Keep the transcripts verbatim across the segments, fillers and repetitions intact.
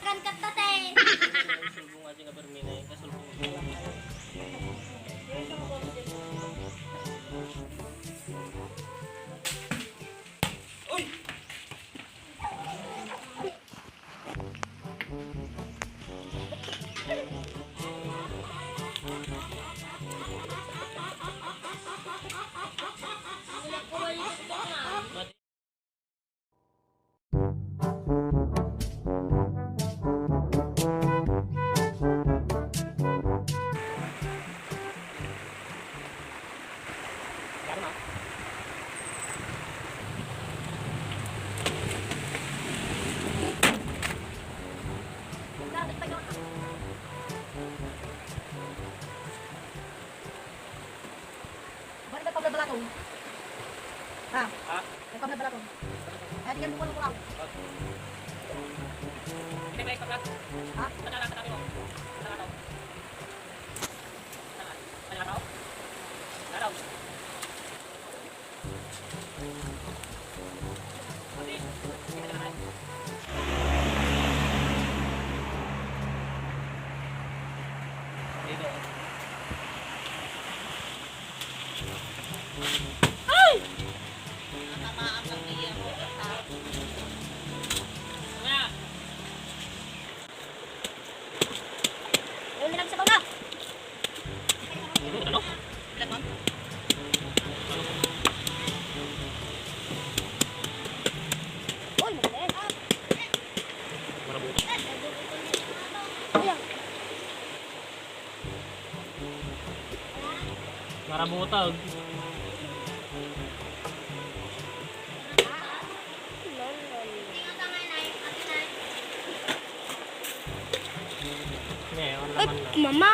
Kan katta, te. Sulbong aja nga bermina, kasulbong. Uy! Ba't may pablabalatong? Ha? Ha? May pablabalatong. Ay, bigyan mo ko ng kurang. Hindi, may pablat. Ha? Ano, ano, ano, ano? Ano, ano? Ano, ano? Ay! Natamaan lang niya ako. Uy, nilagay sa baba. Ano? Ilan, ma'am? Uy, magaling. Marabutag. Ayan. Marabutag. Ngayon Ay, naman na. Mama.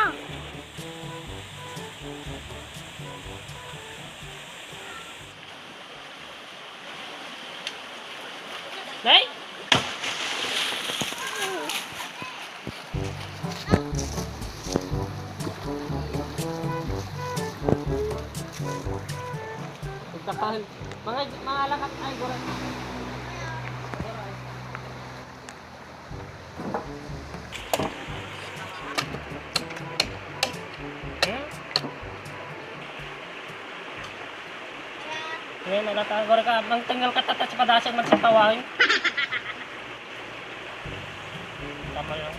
Nay? Pagtakan. Mga, mga alakat ay, gura. Hmm? Ngayon, nagtatagor ka. Mangtanggal ka, tatas, padasag, magsapawawin. Tama lang.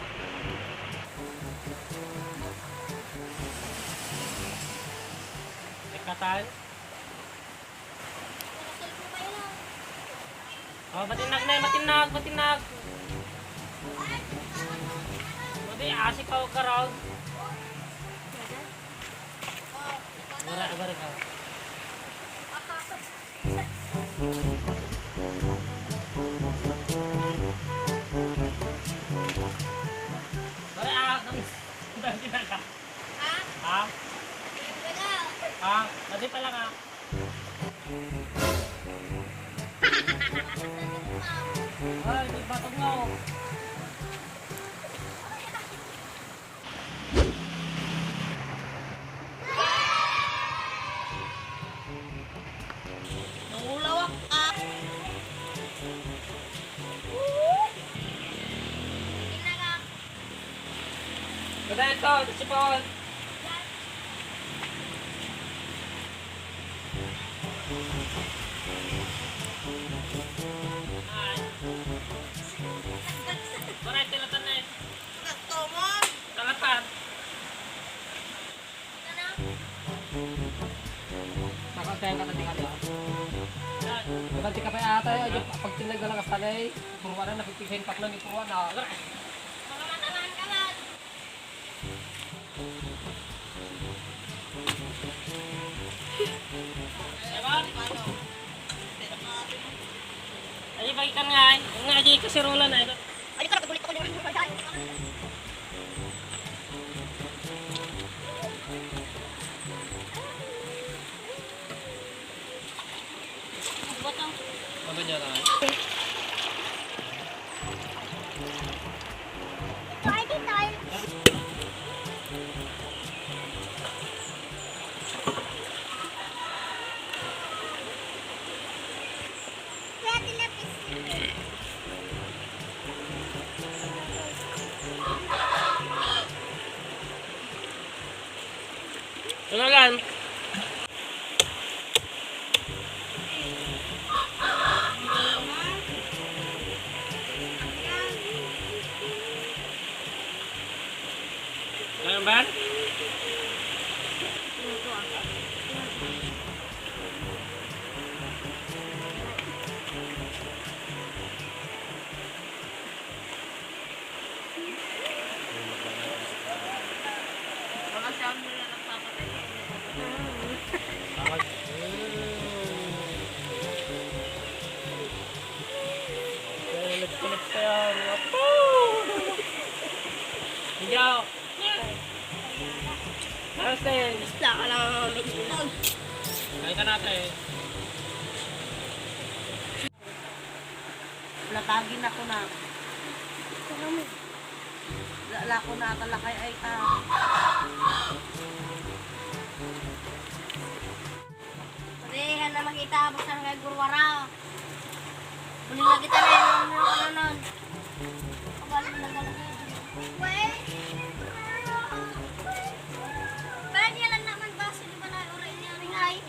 Ikatan. Oh, matinag na, matinag, matinag. Madi, asik pa, karag. Agora, agora ka. Agora, ah, ang, ang, ang, Ha? Ha? Ha? Madi pa lang, ah. Ay, may batong na, oh. Nangulawak ka. Kada ito, sipon. Ay. Waray, tilatan na eh. Nagtumon. Talatan. Nakagkaya ka na di ka di. Yan. Baganti ka pa yata, eh. Pagtinag na lang ka sana, eh. Puruan na, napipigsa yung paklang, eh, puruan, ah. Mga matamaan ka man. Ay, kan nga, ay. Nga, di kasirola na ito. Ay, ito, nakagulit ako din. Ano niya na? Ano yan? Ano ba? Mga sound mo na nagpapatay. Bakit? Kaya nagkulog kaya ang apo. Hindi ako. Marcel. Isla ka lang ang mamit. Kain ka natin. Natagin ako na. Lala ko na talakay ay ta. Pwede na makita, basta nga gurwara. Buling lagi tayo, ano, ano, ano. Kabalo na talaga. Wait. Pwede lang naman ba, sino ba na oras niya? Ay.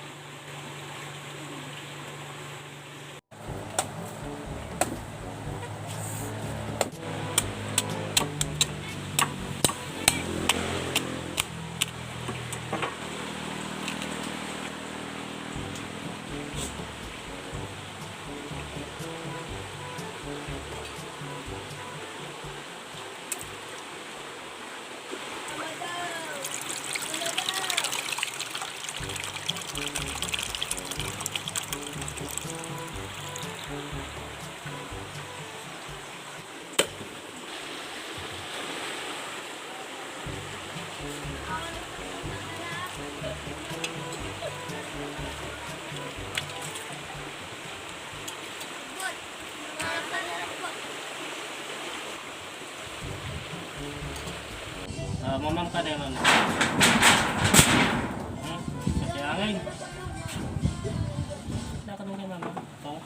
Ah, mamam ka na, mama. Hmm? Kasi angay. Nakatong kay mama. Oh.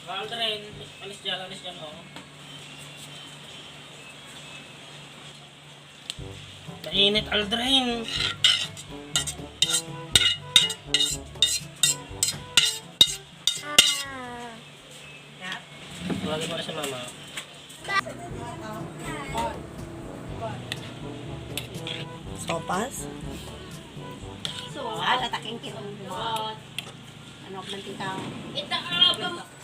Aldrin, alis dyan, alis dyan, oh. Mainit, Aldrin. Tawagin ko na si mama. Sopas? So, ah, tataking kita. Ano man ti tao? Ita, ah, pam-,